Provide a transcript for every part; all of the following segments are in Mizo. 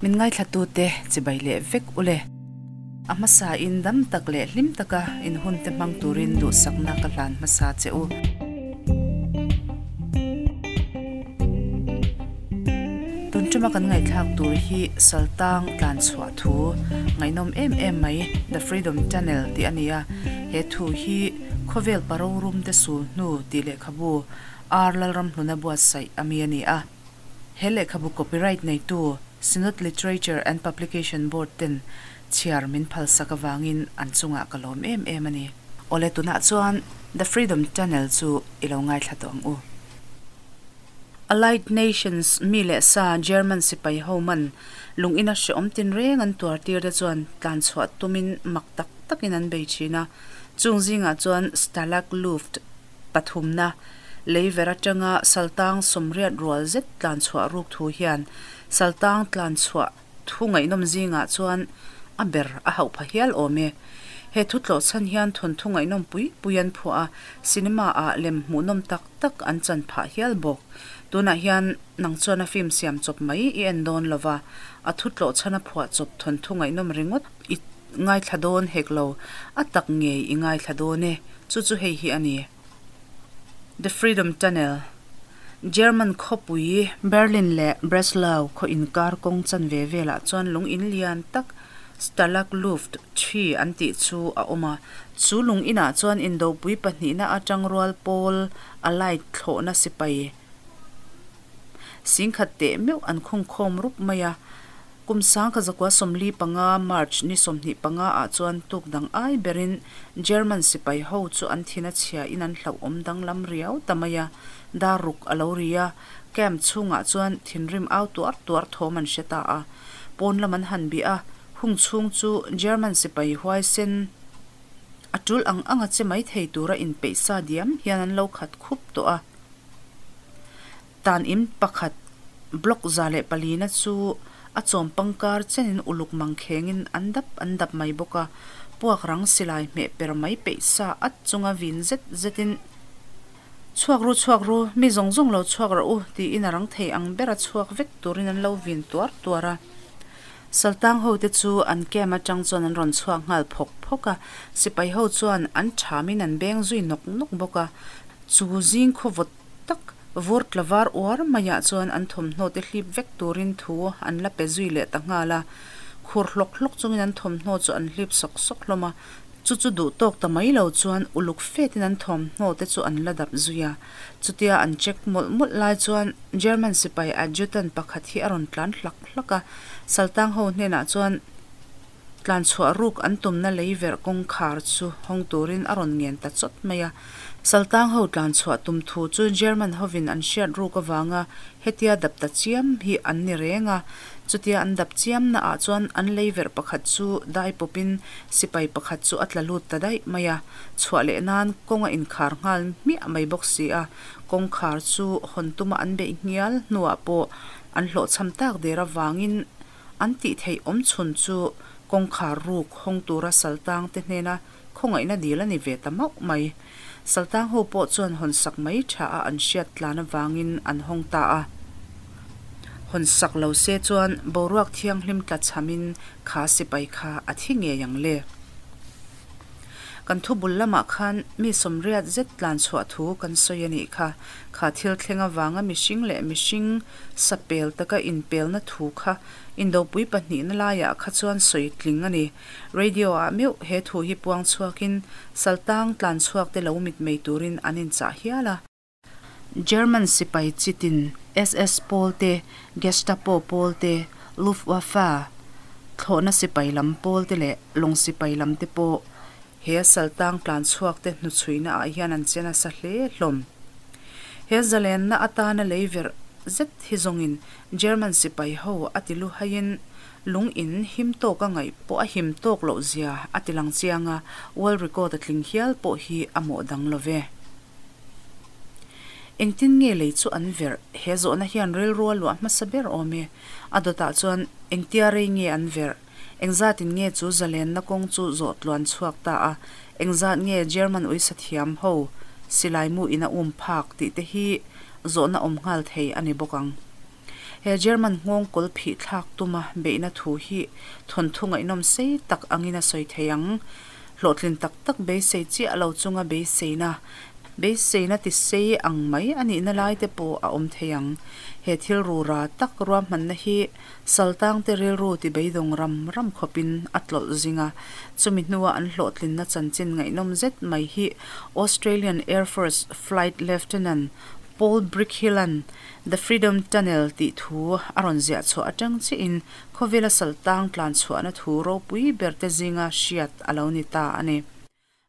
Min ngaithlatute chibai leh vek u le. A hmasa in dam tak leh hlim taka in hun te hmang turin duhsakna ka hlan hmasa che u. Tun tuma kan ngaihthlak tur hi Saltang tlan chhuah thu ngaihnawm em em mai The Freedom Tunnel tih a ni a, he thu hi khawvel pa rorum te sul hnu tih lehkhabu R Lalramhluna buatsaih a mi a ni a. He lehkhabu copyright neitu Synod Literature and Publication Board ten chhiar min phalsak avangin an chungah ka lawm em em a ni. Awle tunah chuan The Freedom Tunnel chu i lo ngaithla tawh ang u. Allied Nations mi leh sa German sipai ho man lung ina hrehawm tinreng an tuar tir te chuan tlanchhuah tumin mak tak takin an bei thin a, chung zingah chuan Stalag Luft Pathumna, lei ver atanga Saltang sawmriat rual zet tlan chhuah ruk thu hian Saltang tlan chhuah thu ngaihnawm zingah chuan a ber a hauh pha hial awm e. He thu tlawh chhan hian thawnthu ngaihnawm pui pui an phuah a, cinema ah lem hmuhnawm tak tak an chan phah hial bawk. Tunah hian nang chuan a film siam chawp mai i en dawn lo va, a thu tlawh chhan a phuah chawp thawnthu ngaihnawm ringawt i ngaithla dawn hek lo, a tak ngei i ngaithla dawn e. Chu chu hei hi a ni. The Freedom Tunnel, German khawpui Berlin leh Breslau khaw inkar kawng chanve velah chuan lung in lian tak Stalag Luft ii an tih chu a awm a. Chu lung inah chuan indopui pahnihna atang rual pawl Allied thlawhna sipai singkhat teh meuh an khungkhawm rup mai a. Kum sangkha zakua 45 March ni 25 ah chuan tuk dang ai berin German sipai ho chu an thin a chhia in an hlauhawm danglam riau ta mai a, dar ruk a lo ri a, camp chhungah chuan thinrim au tuar tuar thawm an hre ta a, pawn lam an han bih a, hung chhung chu German sipai huaisen a tul ang ang a che mai thei tura inpeih sa diam hian an lo khat khup tawh a. Tan in pakhat block 104 na chu a chawm pangkar chenin uluk mangkhengin an dap an dap mai bawk a, puak rang silai hmeh per mai peih sa at chunga vin zet zetin, Chhuak ru chhuak ru, mi zawng zawng lo chhuak rawh u, tiin a rang thei ang bera chhuak vek turin an lo vin tuar tuar a. Saltang ho te chu an camp atang chuan an rawn chhuak nghal phawk phawk a, sipai ho chuan an thamin an beng zui nawk nawk bawk a, chu zing khaw vawt tak vur tla var uar maiah chuan an thawmhnaw te hlip vek turin thu an la pe zui leh ta nghal a. Khur hlawk hlawk chungin an thawmhnaw chu an hlip sawk sawk hlawm a, chu chu duh tawk ta mai lo chuan uluk fetin an thawmhnaw te chu an la dap zui a. Chutia an check mawlh mawlh lai chuan German sipai adjutant pakhat hi a rawn tlan hlak hlak a, Saltang ho hnenah chuan Tlan chhuah ruk an tumna lei verh kawngkhar chu hawng turin a rawn ngen ta chawt mai a. Saltang ho tlan chhuah tum thu chu German hovin an hriat ruk avanga hetia dap ta chiam hi an ni reng a. Chutia an dap chiam naah chuan an lei verh pakhat chu dai pawpin sipai pakhat chu a tla lut ta daih mai a. Chhuah leh nan kawng a inkhar nghal hmiah mai bawk si a. Kawngkhar chu hawn tuma an beih ngial hnuah pawh an hlawhchham tak der avangin An tih theih awm chhun chu kawngkhar ruk hawng tura Saltang te hnena khawngaihna dil a ni ve ta mauh mai. Saltang ho pawh chuan hawn sak mai tha a an hriat tlan avangin an hawng ta a. Hawn sak lo se chuan boruak thianghlim tla chhamin kha sipai kha a thi ngei ang le. Kan thu bul lamah khan mi sawmriat zet tlan chhuah thu kan sawi a nih kha. Kha thil thleng avanga mihring leh mihring sa pel taka inpelna thu kha indopui pahnihna laiah kha chuan sawi tling a ni. Radio ah meuh he thu hi puang chhuakin Saltang tlan chhuak te lo mitmei turin an inchah hial a. German sipai chitin SS pawl te, Gestapo pawl te, Luftwaffe thlawhna sipai lam pawl te leh lawng sipai lam te pawh he saltang tlan chhuak te hnuchhuina ah hian an che nasa hle hlawm. He zalenna atana lei verh zet hi zawngin German sipai ho a ti lu haiin lung in him tawk a ngaih pawh a him tawk loh zia a ti lang chiang a, world record a tling hial pawh hi a mawh dang lo ve. Engtin nge lei chu an verh? He zawhna hian rilru a luah hmasa ber awm e. A dawtah chuan engtia rei nge an verh? Engzatin nge chu zalenna kawng chu zawh tluan chhuak ta a? Engzat nge German uisa thiam ho silai mu in a um phak tih te hi zawhna awm nghal thei a ni bawk ang. He German nghawngkawl phih thlak tuma beihna thu hi thawnthu ngaihnawm sei tak angin a sawi thei ang. Hlawhtlin tak tak beisei chiah lo chunga beiseina, beiseina ti sei ang mai a nihna lai te pawh a awm thei ang. He thil rura tak ruahmanna hi Saltangte rilru ti beidawng ram ram khawpin a tlawlh zing a, chumi hnua an hlawhtlinna chanchin ngaihnawm zet mai hi Australian Air Force Flight Lieutenant Paul Brickhill-a'n The Freedom Tunnel tih thu a rawn ziah chhuah atang chiahin khawvela saltang tlan chhuahna thu ropui berte zinga hriat a lo ni ta a ni.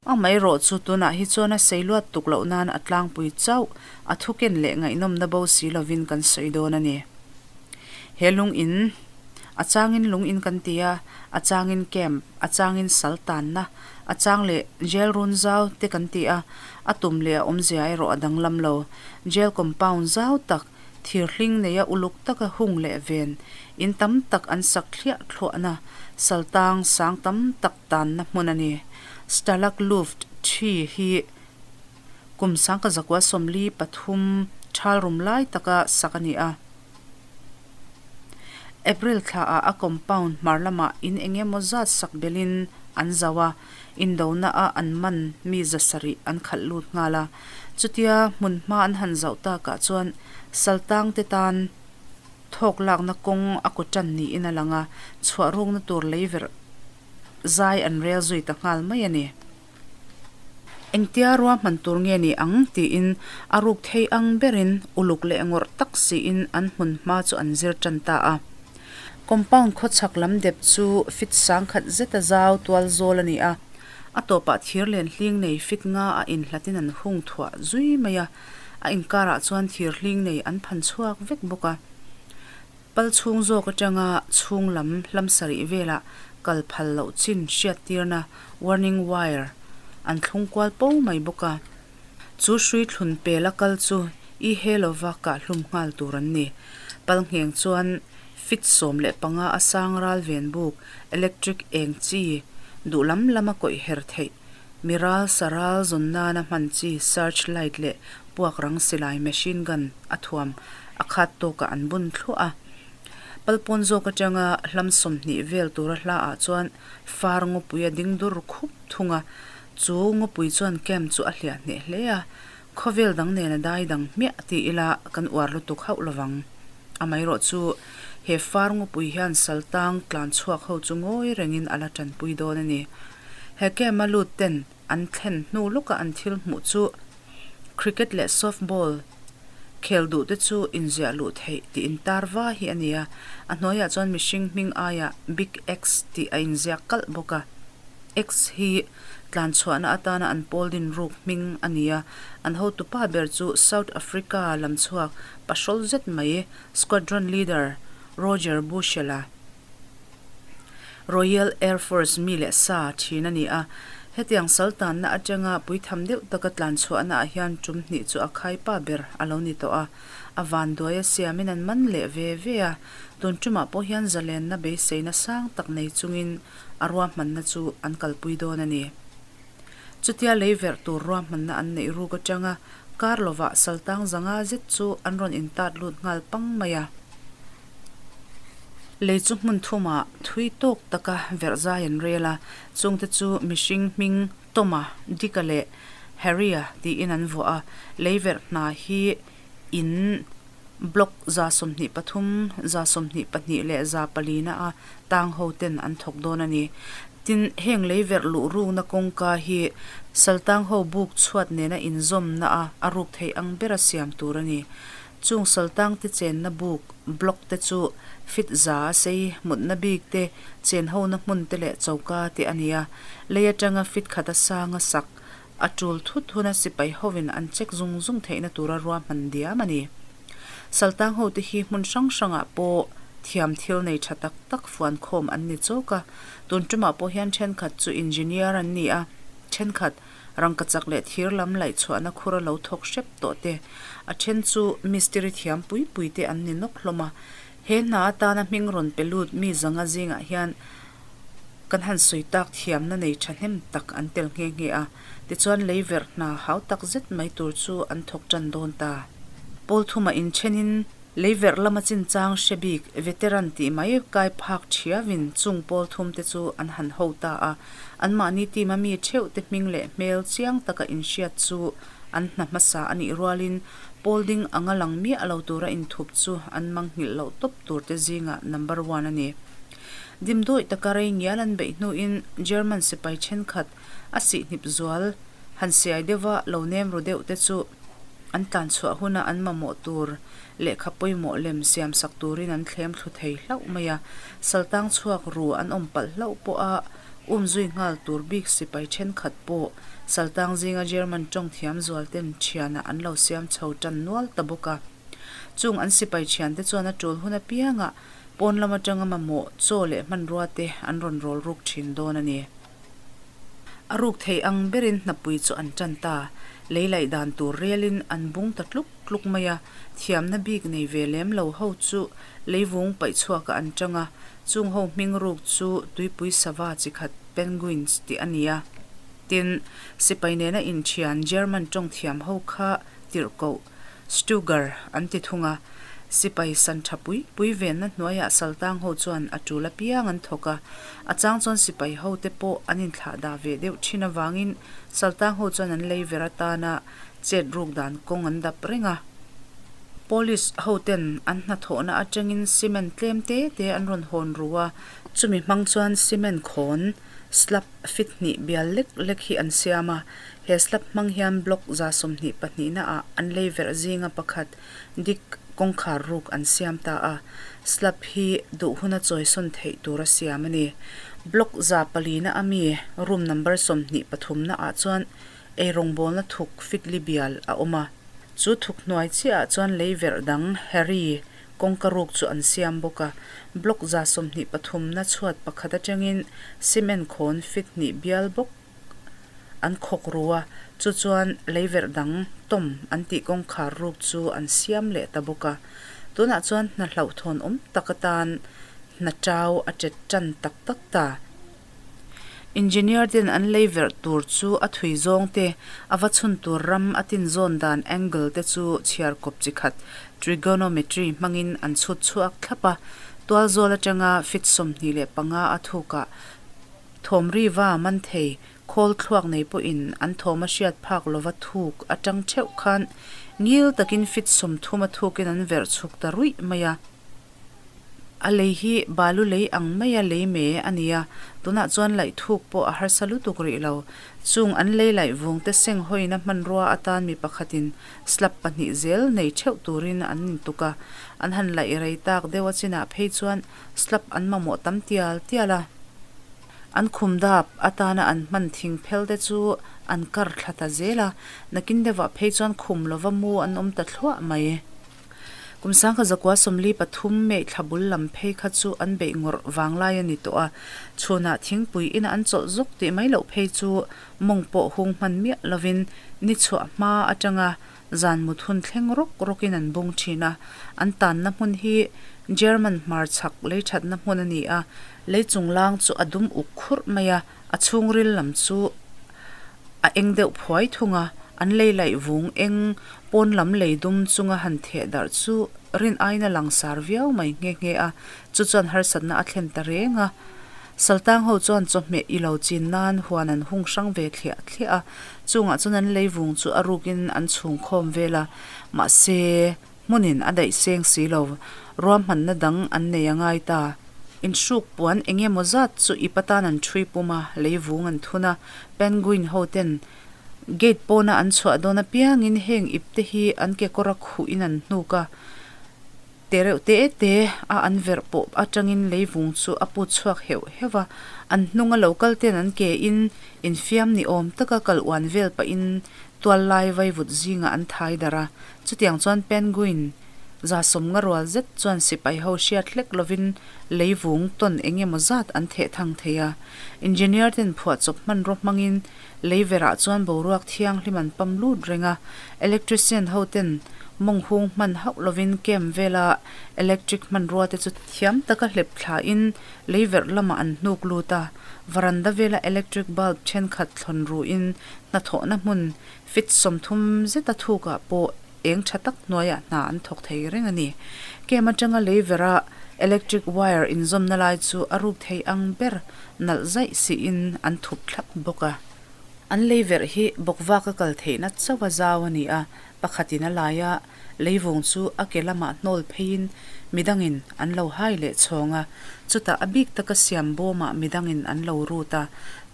Amaherawh chu tunah hi chuan a sei luat tuk loh nan a tlangpui chauh a thuken leh ngaihnawmna bo si lovin kan sawi dawn a ni. He lung in, a changin lung in kan ti a, a changin camp, a changin sal tanna, a chang leh jail run zau te kan ti a, a tum leh a awmzia erawh a danglam lo. Jail compound zau tak, thir hling neia uluk taka hung leh ven, in tam tak an sak thliah thluahna, sal tang sang tam tak tanna hmun a ni. Stalag Luft thi hi kum sangka zakua 43 thal rum lai taka sak a ni a. April thla ah a compound hmar lamah in eng emaw zat sak belhin an zauh a, indona a an man mi 700 an khalh lut nghal a. Chutia hmun hma an han zauh takah chuan saltangte tan thawk lakna kawng a kaw tan niin a lang a, chhuah rukna tur lei verh zai an rel zui ta nghal mai a ni. Engtia ruahman tur nge ni ang tiin a ruk thei ang berin uluk leh ngawrh tak siin an hmun hma chu an zir tan ta a. Compound khawchhak lam dep chu fit sangkhat zeta zau tual zawl a ni a. A tawpah thir len hling nei fit nga a inhlatin an hung thuah zui mai a, a inkarah chuan thir hling nei an phan chhuak vek bawk a. Pal chhung zawk atanga chhung lam hlam sarih velah kal phal loh chin hriattirna warning wire an thlung kual po mai bawk a. Chu hrui thlun pela kal chu i he lova kahhlum nghal tur an ni. Pal ngheng chuan fit 15 a sang ral ven buk electric eng chi duh lam lama kawih her theih mi ral sa ral zawn nana hman chi search light leh puak rang silai machine gun a thuam a khat tawkah an bun thluah a. Palpawn zawk atanga hlam 20 vel tura hla ah chuan far ngawpui a ding dur khup thung a, chu ngawpui chuan camp chu a hliah hneh hle a, khawvel dang nena dai dang hmiah ti ila kan uar lutuk hauh lovang. Amaherawh chu he far ngawpui hian saltang tlan chhuak ho chu ngawi rengin a la tanpui dawn a ni. He camp a lut ten an thlen hnu lawka an thil hmuh chu cricket leh softball khel duh te chu inziah luh theih tih intar va hi a ni a, a hnuaiah chuan mihring hming aiah Big X tih a inziak kalh bawk a. X hi tlan chhuahna atana an pawl din ruk hming a ni a, an hotupa ber chu South Africa lam chhuak pahrawl zet mai Squadron Leader Roger Bushell-a. Royal Air Force mi leh sa thin a ni a, hetiang sal tanna atanga puitham deuh taka tlan chhuahna ah hian tum hnih chu a khaipa ber a lo ni tawh a, a vanduai a siamin an man leh ve ve a, tun tumah pawh hian zalenna beiseina sang tak nei chungin a ruahmanna chu an kalpui dawn a ni. Chutia lei verh tur ruahmanna an neih ruk atanga kar lovah saltang zanga zet chu an rawn intat lut nghal pang mai a. Lei chu hmun thumah thui tawk taka verh zai an rel a, chungte chu mihring hming Tom-a, Dick-a leh Harry-a tiin an vuah a. Lei verh hna hi in block 123, 122 leh 400 na a tang ho ten an thawk dawn a ni. Tin, heng lei verh luh rukna kawngka hi saltang ho buk chhuat nena inzawmna a a ruk theih ang bera siam tur a ni. Chung saltangte chenna buk, block, te chu fit za a sei, mutna bik te, chen hona hmun te leh choka te a ni a. Lei atanga fit khat a sang a sak, a tul thut huna sipai hovin an check zung zung theihna tura ruahman diam a ni. Saltang ho te hi hmun hrang hrangah pawh thiam thil nei tha tak tak fuan khawm an ni chawk a. Tun tumah pawh hian thenkhat chu engineer an ni a, thenkhat Rangkachak leh thir lam laih chhuahna khur a lo thawk hrep tawh te, a then chu mistiri thiam pui pui te an ni nawk hlawm a. He hna atana hming rawn pe lut mi zanga zingah hian kan han sawi tak thiamna nei thahnem tak an tel nghe nghe a, tichuan lei verh hna hau tak zet mai tur chu an thawk tan dawn ta. Pawl thumah inthenin. Leiverh lama chinchang hre bik veteran tih mai kai phak thiavin chung pawl thumte chu an han ho ta a. Anmahni team a mi theuhte hming leh hmel chiang taka inhriat chu an hna hmasa a nih rualin pawl ding anga lang miah lo tura inthup chu an mangnghilh loh tawp turte zinga number one a ni. Dimdawi taka rei ngial an beih hnuin German sipai thenkhat a sihhnip zual han siai deuha lo nem ru deuh te chu an tlan chhuah huna an mamawh tur lehkha pawimawh lem siam sak turin an thlem thlu thei hlauh mai a. Saltang chhuak ru an awm palh hlauh pawha um zui nghal tur bik sipai thenkhat pawh saltang zinga German tawng thiam zual ten thianah an lo siam chho tan nual ta bawk a. Chung an sipai thiante chuan a tul hun apiangah pawn lam atanga mamawh chaw leh hmanrua te an rawn rawl ruk thin dawn a ni. A ruk thei ang berin hnapui chu an tan ta. Lei laih dan tur relin an bung ta tluk tluk mai a, thiamna bik nei ve lem lo ho chu leivung paih chhuakah an tang a, chung ho hming ruk chu tuipui sava chi khat penguins tih a ni a. Tin, sipai nena inthian German tawng thiam ho kha tirhkoh Stuger an ti thung a, sipai san tha pui pui venna hnuaiah saltang ho chuan a tul apiang an thawk a, a chang chuan sipai ho te pawh an inthlah dah ve deuh thin avangin saltang ho chuan an lei ver atana chet ruk dan kawng an dap reng a. Police ho ten an hnathawhna atangin cement tlem te te an rawn hawn ru a, chumi hmang chuan cement khawn slab fit hnih bial lek lek hi an siam a, He slab hmang hian block 22 naah an lei verh zinga pakhat dik kawngkhar ruk an siam ta a, slab hi duh huna chawisawn theih tura siam a ni. Block 4 na a mi room number 23 naah chuan eirawngbawlna thuk fitli bial a awm a, chu thuk hnuai chiahah chuan lei verh dang Harry kawngka ruk chu an siam bawk a. Block 23 na chhuat pakhat atangin cement khawn fit hnih bial bawk an khawk ru a, chu chuan leiverh dang tawm an tih kawngkhar ruk chu an siam leh ta bawk a. Tunah chuan hna hlauhthawn awm tak atan hna chau a tet tan tak tak ta. Engineer ten an leiverh tur chu a thui zawng te, a va chhun tur ram a tin zawn dan angle te chu chhiar kawp chi khat trigonometry hmangin an chhut chhuak thlap a. Tualzawl atanga feet 25 a thukah Thawmriva man thei, khawl thluak nei pawhin an thawm a hriat phak lova thuk atang theuh khan ngil takin feet 30 a thukin an verh chhuk ta ruih mai a. A lei hi balu lei ang maia lei me a ni a, tunah chuan laih thuk pawh a harsa lutuk rih lo. Chung an lei laih vung te seng hawina hmanrua atan mi pakhatin slab pahnih zel nei theuh turin an intuk a, an han laih rei tak deuh a chinah phei chuan Slab an mamawh tam tial tial a, an khum dap atana an hman thing phel te chu an kar thla ta zel a, nakin deuhah phei chuan khum lova mu an awm ta thluah mai. Kum 1943 May thla bul lam phei kha chu an beih ngawrh vanglai a ni tawh a, chhunah thingpui ina an chawlh zawk tih mai loh phei chu mawng pawh hung hman miah lovin ni chhuah hma atanga Zan mut hun thleng rawk rawkin an bung thin a, an tanna hmun hi German hmarchhak lei thatna hmun a ni a, lei chunglang chu a dum uk khurh mai a, a chhungril lam chu a eng deuh phuai thung a, an lei laih vung eng pawn lam lei dum chunga han theh darh chu rin aiin a langsar viau mai nghe nghe a, chu chuan harsatna a thlen ta reng a. Saltang ho chuan chawhmeh i lo chin nan huan an hung hrang ve thliah thliah a, chungah chuan an leivung chu a rukin an chhung khawm vel a, mahse hmunin a daih seng si lo, ruahmanna dang an nei a ngai ta. Inhruk puan eng emaw zat chu ip atan an ṭhui pum a, leivung an thun a, penguin ho ten gate pawna an chhuah dawn apiangin heng ip te hi an kekawr a khuhin an hnuk a, Te reuh te te a an verh pawh atangin leivung chu a put chhuak heuh heuh a, an hnunga lo kal ten an ke in infiam ni awm taka kal uan vel pahin tual lai vaivut zingah an thai darh a. Chutiang chuan penguin 150 rual zet chuan sipai ho hriat hlek lovin leivung tawn eng emaw zat an theh thang thei a. Engineer ten phuahchawp hmanraw hmangin Leiverah chuan boruak thianghlim an pam lut reng a, electrician ho ten mawng hung hman hauh lovin camp vela electric hmanrua te chu thiam taka hlep thlain leiverh lamah an hnuk lut a, varanda vela electric bulb thenkhat thlawn ruin hnathawhna hmun feet 30 zeta thukah pawh. eng tha tak hnuaiah hna an thawk thei reng a ni. Camp atanga lei vera electric wire inzawmna lai chu a ruk thei ang ber nalh zaih siin an thup thlap bawk a. An lei verh hi bawkvak a kal theihna chauh a zau a ni a, pakhatin a lai a, leivung chu a ke lamah hnawl pheiin midangin an lo hai leh chhawng a, chutah a bik taka siam bawmah midangin an lo rut a,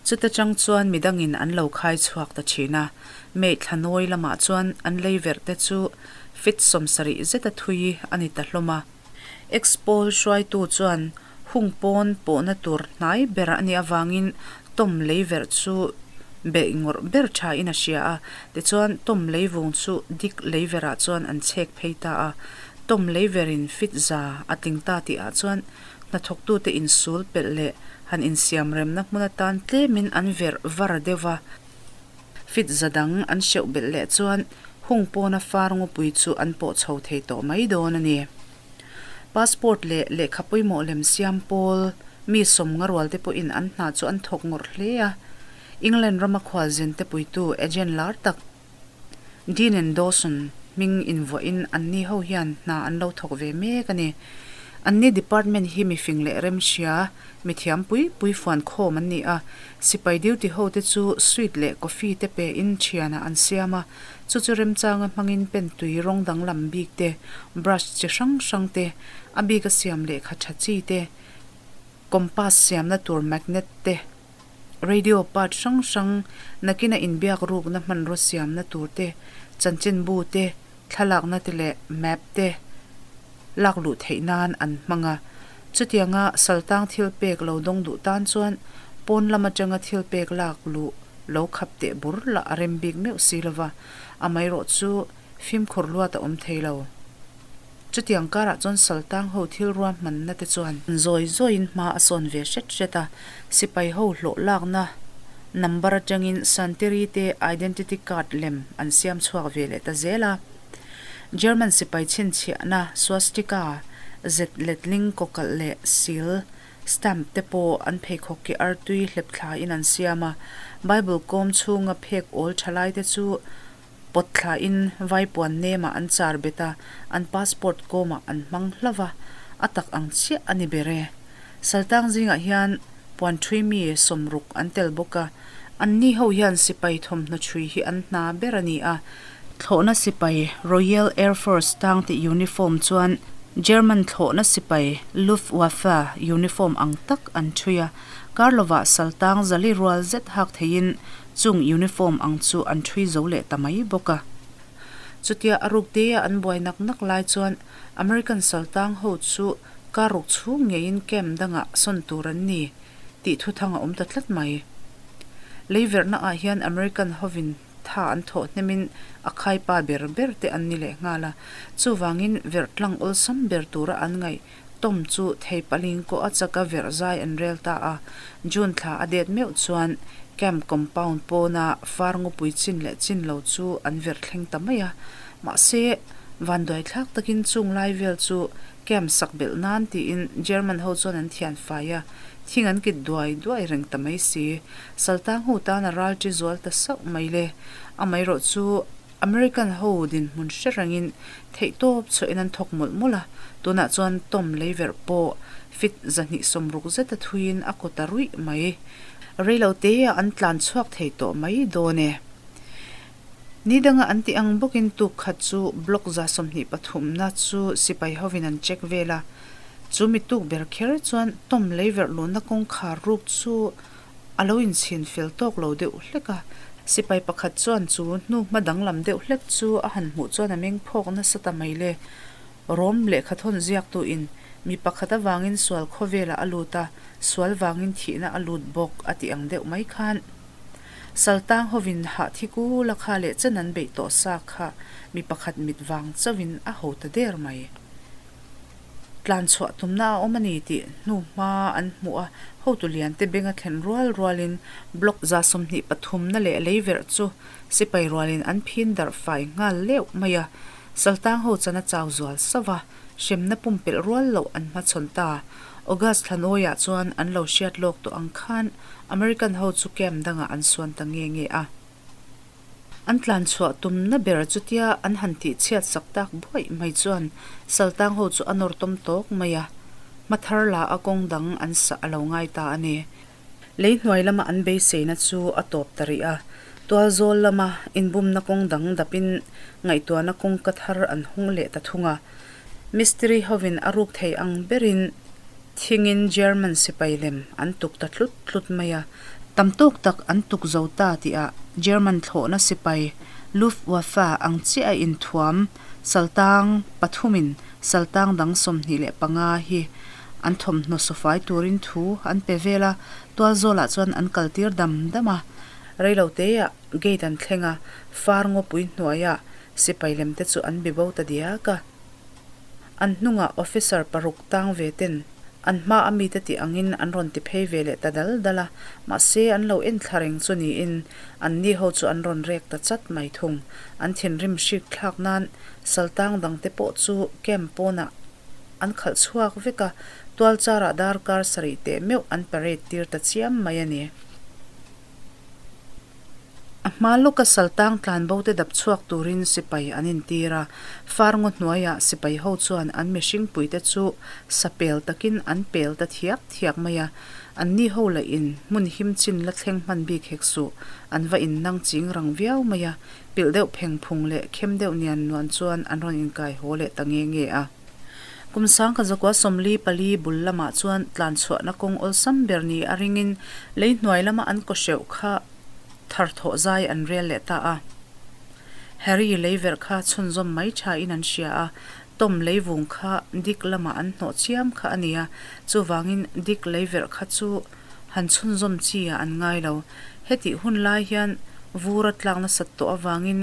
chuta chang chuan midangin an lo khai chhuak ta thin a. May thla nawi lamah chuan an lei verh te chu feet 70 zeta thui a ni ta hlawm a. Ex-pawl hruaitu chuan hung pawn pawhna tur hnai ber a nih avangin Tom lei verh chu beih ngawrh ber thain a hria a, tichuan Tom leivung chu Dick lei verhah chuan an chhek phei ta a. Tom lei verhin feet 100 a tling ta tihah chuan hnathawktute insul pelh leh han insiam remna hmun atan tlemin an verh var deuh va. Feet 100 dang an hreuh belh leh chuan hung pawna far ngawpui chu an pawh chho thei tawh mai dawn a ni. Passport leh lehkha pawimawh lem siam pawl mi 50 rual te pawhin an hna chu an thawk ngawrh hle a. England rama khualzin te puitu agent lar tak Dean and Dawson hming invuahin anni ho hian hna an lo thawk ve mek a ni. Anni department hi mifing leh remhria, mithiam pui pui fuan khawm an ni a. Sipai duty ho te chu sweet leh coffee te pe in thianah an siam a, chu chu remchanga hmangin pen tui rawng danglam bik te, brush chi hrang hrang te, a bika siam lehkha tha chi te, compass siamna tur magnet te, radio part hrang hrang nakina inbiak rukna hmanraw siamna tur te, chanchinbu te, thlalakna te leh map te lak luh theih nan an hmang a. Chutianga saltang thil pek lo dawng duh tan chuan pawn lam atanga thil pek lak luh lo khap teh bur lah a rem bik meuh si lova, amaherawh chu fimkhur luat a awm thei lo. Chutiang karah chuan saltang ho thil ruahmanna te chuan zawi zawiin hma a sawn ve hret hret a, sipai ho hlawh lakna number atangin Santiri te identity card lem an siam chhuak ve leh ta zel a. German sipai chhinchhiahna swastika zet letling kawkalh leh seal stamp te pawh an pheikhawk ki artui hlep thlain an siam a, Bible kawm chhunga phek awl thalai te chu pawt thlain vaipuan nemah an char bet a, an passport kawmah an hmang hlauh a, a tak ang chiah a ni ber e. Saltang zingah hian puan thui mi 60 an tel bawk a, anni ho hian sipai thawmhnaw thui hi an hna ber a ni a. Thlawhna sipai Royal Air Force tang tih uniform chuan German thlawhna sipai Luftwaffe uniform ang tak an thui a, kar lovah saltang 400 rual zet hak theiin chung uniform ang chu an thui zo leh ta mai bawk a. Chutia a ruk te a an buai nak nak lai chuan American saltang ho chu kar ruk chhung ngeiin camp dangah sawn tur an ni tih thuthang a awm ta tlat mai. Lei verhna ah hian American hovin tha an thawh hnemin a khaipa ber ber te an ni leh nghal a, chuvangin verh tlang awlsam ber tura an ngaih Tom chu thei paling kawh a chaka verh zai an rel ta a. June thla a det meuh chuan camp compound pawna far ngawpui chin leh chin lo chu an verh thleng ta mai a. Mahse, vanduai thlak takin chung lai vel chu camp sak belh nan tiin German ho chuan an thian fai a, thing an kit duai duai reng ta mai si. Saltang ho tan a ral ṭi zual ta sauh mai le. Amaherawh chu American ho dinhmun hre rengin theihtawp chhuahin an thawk mawlh mawlh a, tunah chuan Tom lei verh pawh feet 260 zeta thuiin a kaw ta ruih mai. Reilo teah an tlan chhuak thei tawh mai dawn e. Ni danga an tih ang bawkin tuk khat chu block 123na chu sipai hovin an check vel a, chu mi tuk ber kher chuan Tom lei verh luhna kawngkhar ruk chu a lo inchhin fel tawk lo deuh hlek a. Sipai pakhat chuan chu hnu hma danglam deuh hlek chu a han hmuh chuan a meng phawk nasa ta mai le. Rom lehkha thawn ziaktuin mi pakhat avangin sual khawvelah a lut a, sual vangin thihna a lut bawk a tih ang deuh mai khan. Saltang hovin hah thi kula kha leh chen an beih tawh sa kha mi pakhat mit vang chauhin a ho ta der mai. Tlan chhuah tumna a awm a ni tih hnu hma an hmuh a, hotu lian te benga thlen rual rualin block 123na leh lei verh chu sipai rualin an phin darh fai nghal leuh mai a. Saltang ho chan a chau zual sauh a, hremna pumpelh rual loh an hmachhawn ta. August thlanawiah chuan an lo hriat lawk tawh ang khan American ho chu camp dangah an suan ta nge nge a. An tlan chhuah tumna ber chutia an han tih chhiat sak tak buaih mai chuan Saltang ho chu a nawr tawm tawk mai a, hma thar la a kawng dang an sah a lo ngai ta a ni. Lei hnuai lama an beiseina chu a tawp ta rih a, tualzawl lama inbumna kawng dang dapin ngaihtuahna kawngka thar an hung leh ta thung a. Mistiri hovin a ruk thei ang berin thingin German sipai lem an tuk ta tlut tlut mai a. Tam tawk tak an tuk zo ta tihah German thlawhna sipai Luftwaffe ang chiah a inthuam saltang pathumin saltang dang 25 hi an thawmhnaw sawfai turin thu an pe vel a, tualzawlah chuan an kaltir dam dam a. Reiloteah gate an thleng a, far ngawpui hnuaiah sipai lemte chu an bibo ta diak a. An hnungah officer paruk tang ve ten an hma a mite tih angin an rawn ti phei ve leh ta dal dal a, mahse an lo en thla reng chu niin an ni ho chu an rawn rek ta chat mai thung. An thinrim hrik thlak nan saltang dangte pawh chu camp pawnah an khalh chhuak vek a, tualcharah darkar sarih teh meuh an parade tir ta chiam mai a ni. A hma lawka saltang tlanbo te dap chhuak turin sipai an intir a, far ngaw hnuaiah sipai ho chuan an mihring puite chu sa pel takin an pel ta thiak thiak mai a, anni ho lah in hmun him chin la thleng hman bik hek suh, an va innang ching rang viau mai a, pilh deuh pheng phung leh khem deuh nian nuan chuan an rawn inkai haw leh ta nge nge a. Kum sangkhat zakua 44 bul lamah chuan tlan chhuahna kawng awlsam ber ni a ringin lei hnuai lama an kaw hreuh kha thar thawh zai an rel leh ta a. Harry lei verh kha chhunzawm mai thain an hria a, Tom lei vung kha Dick lamah an hnawh chiam kha a ni a, chuvangin Dick lei verh kha chu han chhunzawm chi ah an ngai lo. Hetih hun lai hian vur a tlak nasat tawh avangin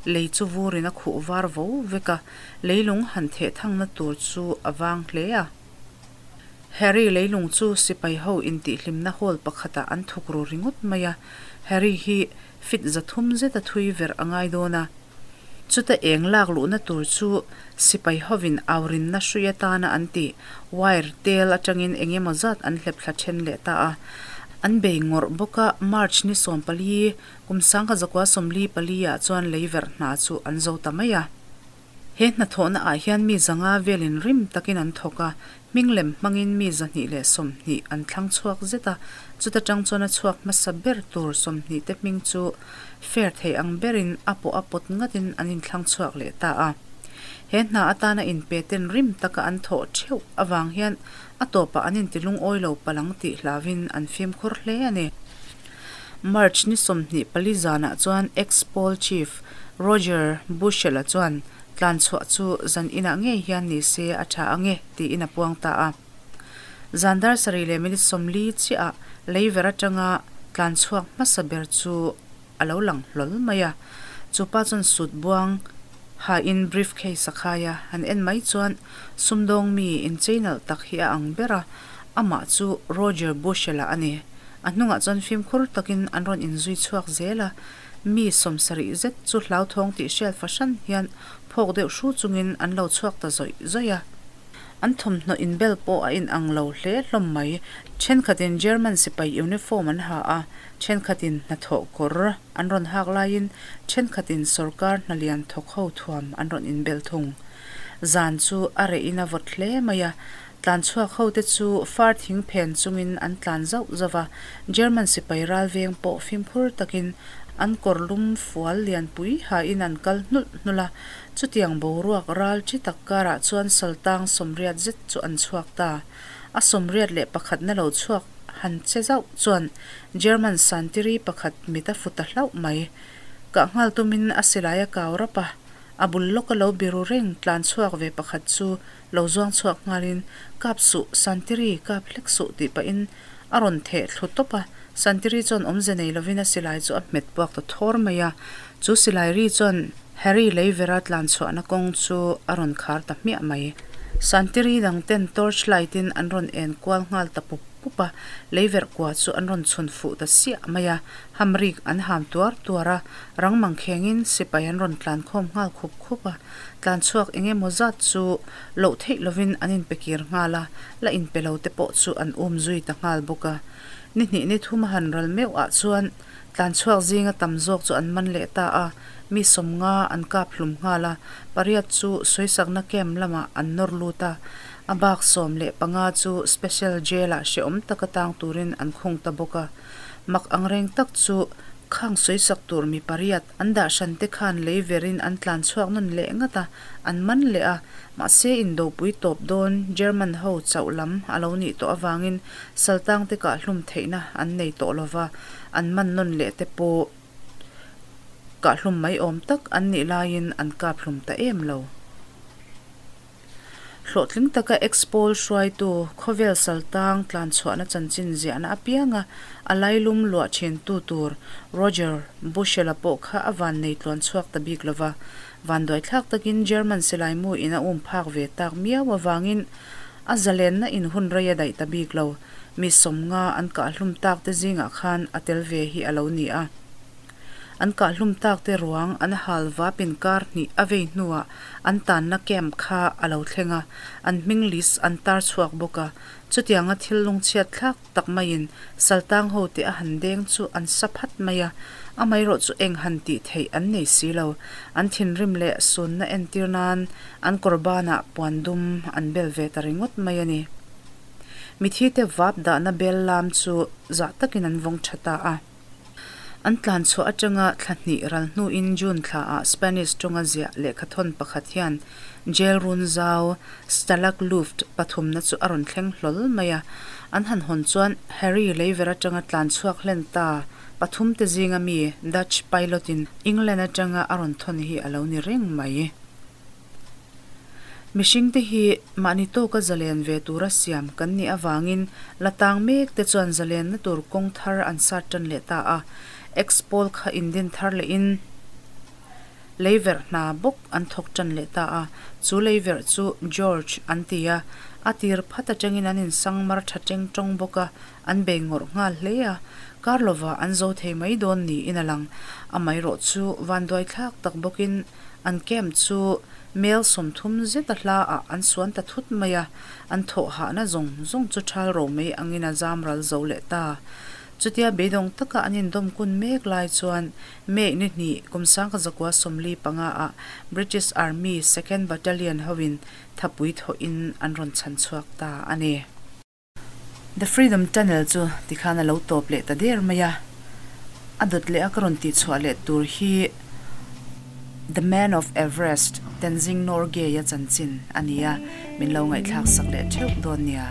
Lei chu vurin a khuh var vo vek a, leilung han theh thangna tur chu a vang hle a. Harry leilung chu sipai ho intihhlimna hall pakhatah an thuk ru ringawt mai a, Harry hi fit 300 zet a thui verh a ngai dawn a. Chuta eng lak luhna tur chu sipai hovin aurinna hrui atana an tih wire tel atangin eng emaw zat an hlep thla then leh ta a. An bei ngawrh bawk a, March ni 14 Kum 1944 ah chuan lei verh hna chu an zo ta mai a. He hnathawhna ah hian mi 500 velin rim takin an thawk a, hming lem hmangin mi 220 an thlang chhuak zet a, chuta tang chuan a chhuak hmasa ber tur 20 te hming chu fair thei ang berin a pawh a pawt ngatin an inthlang chhuak leh ta a. He hna atana inpe ten rim taka an thawh theuh avang hian a tawpah an inti lungawi lo palang tih hlauhin an fimkhur hle a ni. March ni 24 zanah chuan ex-poll chief Roger Bushell-a chuan tlan chhuah chu zan inah ngei hian ni se a tha ang e tiin a puang ta a. Zan dar sarih leh minute 40 chiahah leiver atanga tlan chhuak hmasa ber chu a lo lang hlawl mai a. Chu pa chuan sut buang hain briefcase a khai a, han en mai chuan sumdawng mi inchei nalh tak hi a ang ber a, amah chu Roger Bushell-a a ni. A hnungah chuan fimkhur takin an rawn inzui chhuak zel a, mi 70 zet chu hlauthawng tih hriat fahran hian phawk deuh hru chungin an lo chhuak ta zawih zawih a. An thawmhnaw inbel pawh a inang lo hle hlawm mai. Thenkhatin German sipai uniform an ha a, thenkhatin hnathawh kawr an rawn hak laiin thenkhatin sawrkar hna lian thawk ho thuam an rawn inbel thung. Zan chu a rehin a vawt hle mai a, Tlan chhuak ho te chu far thing phen chungin an tlan zauh zauh a, German sipai ral veng pawh fimkhur takin an kawr lum fual lianpui hain an kal hnulh hnulh a, chutiang boruak ral thi tak karah chuan saltang 80 zet chu an chhuak ta. A 81 na lo chhuak han che zauh chuan German santiri pakhat mit a fu ta hlauh mai. Kah nghal tumin a silai a kau rap a, a bul lawka lo biru reng tlan chhuak ve pakhat chu Lo zuang chhuak nghalin, Kap suh, Santiri, kap hlek suh tih pahin a rawn theh thlu tawp a. Santiri chuan awmze nei lovin a silai chu a hmet puak ta thawr mai a. Chu silai ri chuan Harry lei vera tlan chhuahna kawng chu a rawn khar ta hmiah mai. Santiri dang ten torch light in an rawn en kual nghal ta pup pup a, leiverh kua chu an rawn chhun fuh ta siah mai a, hamrik an ham tuar tuar a, rang mangkhengin sipai an rawn tlan khawm nghal khup khup a, tlan chhuak eng emaw zat chu loh theih lovin an inpe kir nghal a, la inpe lo te pawh chu an um zui ta nghal bawk a. Ni hnih ni thum a han ral meuh ah chuan tlan chhuak zinga tam zawk chu an man leh ta a, mi sawmnga an kap hlum nghal a, pariat chu sawisakna camp lamah an nawr lut a, a bak 15 chu special jail ah hrehawm taka tang turin an khung ta bawk a. Mak angreng tak chu khang sawisak tur mi pariat an dah hran te khan lei verin an tlan chhuak nawn leh ngat a, an man leh a, mahse indopui tawp dawn German ho chauh lam a lo nih tawh avangin saltang te kah hlum theihna an nei tawh lova, an man nawn leh te pawh kah hlum mai awm tak an nih laiin an kap hlum ta em lo. Hlawhtling taka Ex-Pawl hruaitu khawvel saltang tlanchhuahna chanchin ziahna apianga a lailum luah thintu tur Roger Bushell-a pawh kha a vannei tluan chhuak ta bik lova, vanduaithlak takin German silaimu in a um phak ve tak miau avangin a zalenna in hun rei a daih ta bik lo. Mi 50 an kahhlum tak te zingah khan a tel ve hi a lo ni a. An kahhlum tak te ruang an hal vap inkar hnih a vei hnuah an tanna camp kha a lo thleng a, an hming list an tar chhuak bawk a. Chutianga thil lungchhiat thlak tak maiin saltang ho te a han deng chu an sa phat mai a, amaherawh chu eng han tih theih an nei si lo. An thinrim leh sunna entir nan an kawr banah puan dum an bel ve ta ringawt mai a ni. Mithi te vap dahna bel lam chu zah takin an vawng tha ta a. An tlan chhuah atanga thla hnih ral hnuin June thlaah Spanish tawnga ziah lehkhathawn pakhat hian jail run zau Stalag Luft pathumna chu a rawn thleng hlawl mai a. An han hawn chuan Harry leiver atanga tlan chhuak hlen ta pathumte zinga mi Dutch pilot-in England atanga a rawn thawn hi a lo ni reng mai. Mihringte hi mahni tawka zalen ve tura siam kan nih avangin la tang mek te chuan zalenna tur kawng thar an sat tan leh ta a. Ex-pawl kha indin thar lehin leiverh hna bawk an thawk tan leh ta a. Chu leiverh chu George an ti a, a tir phat atangin an insang mar tha teng tawng bawk a, an bei ngawrh nghal hle a. Kar lovah an zo thei mai dawn niin a lang. Amaherawh chu vanduaithlak tak bawkin An camp chu mel 30 zeta hla ah an suan ta thut mai a, an thawh hahna zawng zawng chu thal ro mai angin a zam ral zo leh ta. Chutia beidawng taka an indawm kun mek lai chuan May ni hnih kum 1945 ah British Army Second Battalion hoin thapui thawhin an rawn chhan chhuak ta a ni. The Freedom Tunnel chu tikhan a lo tawp leh ta der mai a, a dawt leh a ka rawn tihchhuah leh tur hi The Man of Everest, Tenzing Norgay-a chanchin a ni a, min lo ngaihthlak sak leh theuh dawn nia.